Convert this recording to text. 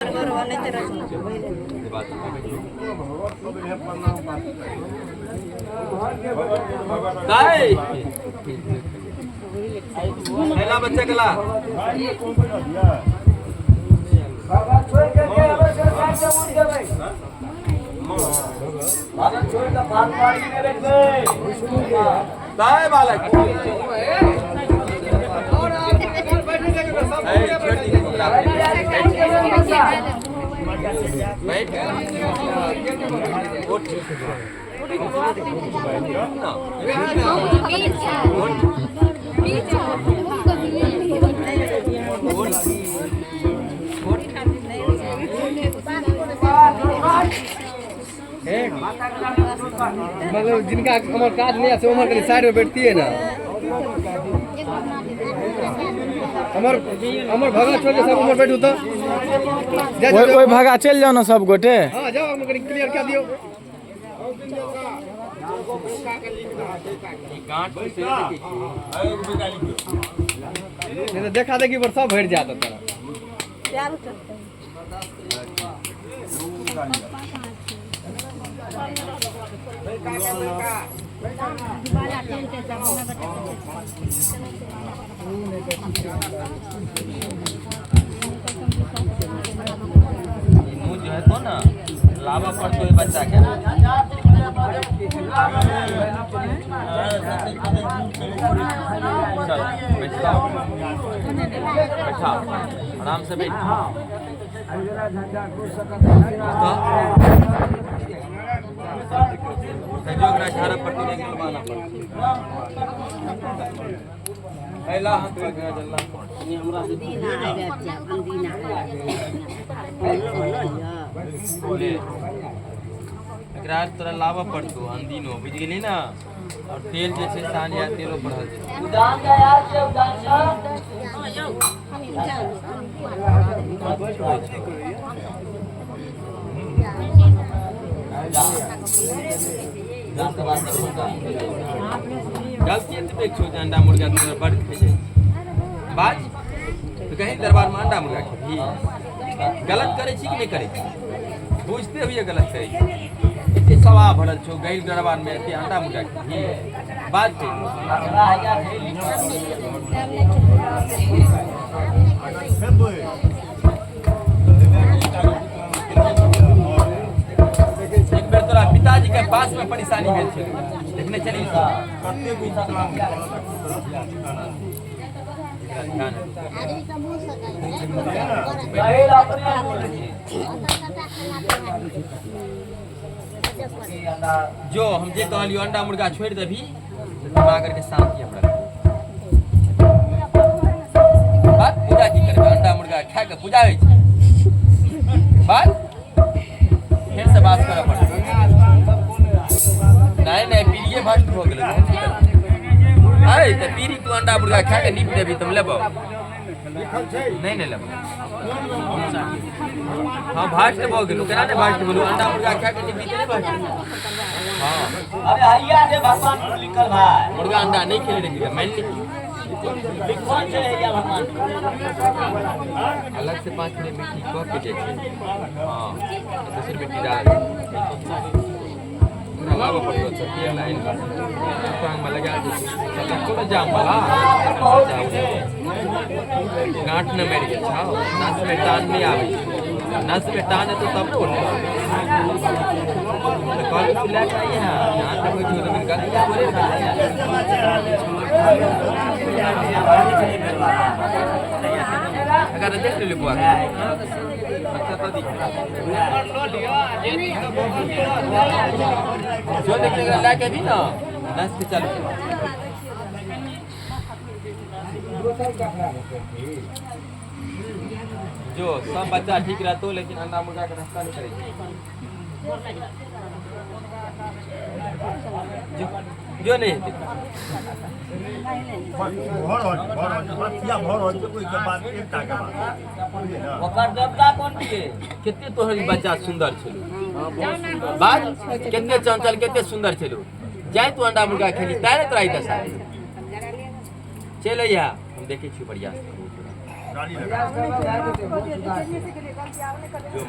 दाई पहला बच्चा के ला दाई बालक बैठ उठ ना मतलब जिनका हमर काज नहीं है उम्हर कनी साइड में बैठती है ना। हमर हमर भगा छोड़ के सब उम्हर बैठू तो ओहि ओहि भगा चलि जाउ ने सब गोटे। हाँ जाओ, हमर कनी क्लियर कर दियो। गांठ से देखै छी। नहीं तो देखा देखी पर सब भरि जात तोरा। ई मुँह जो है तो ना लावा पड़तो है बच्चा के। चल बैठ जाओ, बैठा आराम से बैठ। सहयोग ना झाड़ा पड़तो नहीं गुलबाना पड़तो। पहला हाथ लगा जल्ला। ले एकरा तोरा लाबऽ पड़तौ अनदिनो, बुझि गेलही ने? और तेल जे छै साँझ या तेलो पड़ल छै। गलती एतबे छौ जे अंडा मुर्गा तोरा बड्ड खाइ जाइ छै। बाज तऽ कहीं दरबारमे अंडा मुर्गा खेबही? गलत करै छी कि नहि करै छी? बुझते हुए गलत करै छी। एते सवा भरल छौ गैल दरबारमे एते अंडा मुर्गा खेबही? बाज छै। एक बेर तोरा पिताजी के पास में परेशानी भेल छलै, देखने छली? जो हम जे कहलियो अंडा मुर्गा छोड़ि देबही तऽ दिमाग के शांति हमरा बात। पूजा की करबै? अंडा मुर्गा खा के पूजा होइ छै? बात फेर से बात करऽ पड़तै। नहीं नहीं, पीढ़िए भ्रष्ट हो गेलै। अरे तऽ पीढ़ी तू अंडा मुर्गा खा के नीप देबही तऽ हम लेबौ? नहीं नहीं लेबौ। हाँ भ्रष्ट भऽ गेलौ। केना नहि भ्रष्ट भेलौ? अंडा मुर्गा खा के नीपी तऽ नहि भ्रष्ट? हाँ अरे हैया जे भगवान पर लिखल भाई मुर्गा अंडा नहीं खेले रही मान ली। लिखल छै हैया भगवान। अलग से 5 मिनट मिट्टी कऽ के जाइ छै। हाँ दोसर मिट्टी डाल ओकरा लाबऽ पड़तौ। तेल आनि कऽ टांगमे लगा दै छै। देखो ने जाम वाला गांठ ने मरि गेल छौ। नस में टान नहि आबै छै। नस में टान एतौ तब ने उठतौ। तऽ कहलियौ तू लए कऽ अइहे। जहाँ तक होइ छौ लेकिन गलती थोड़े ने भेलै। एकरा तऽ देख लेलियै बौआ के। अच्छा तऽ दिख जो देख एकरा लए के अबही ने नस के चालू कर। जो सब बच्चा ठीक रहतो लेकिन अंडा मुर्गा के रास्ता नहीं करै छै। जो जो नहीं हेतै। ओकर देवता कोन छियै? कते तोहर ई बच्चा सुंदर छलौ बात, कते चंचल, कते सुंदर छलौ। जाय तू अंडा मुर्गा खेली ताय ने तोरा ई दशा। चलि अइहा, हम देखै छियौ बढ़िया से। जो।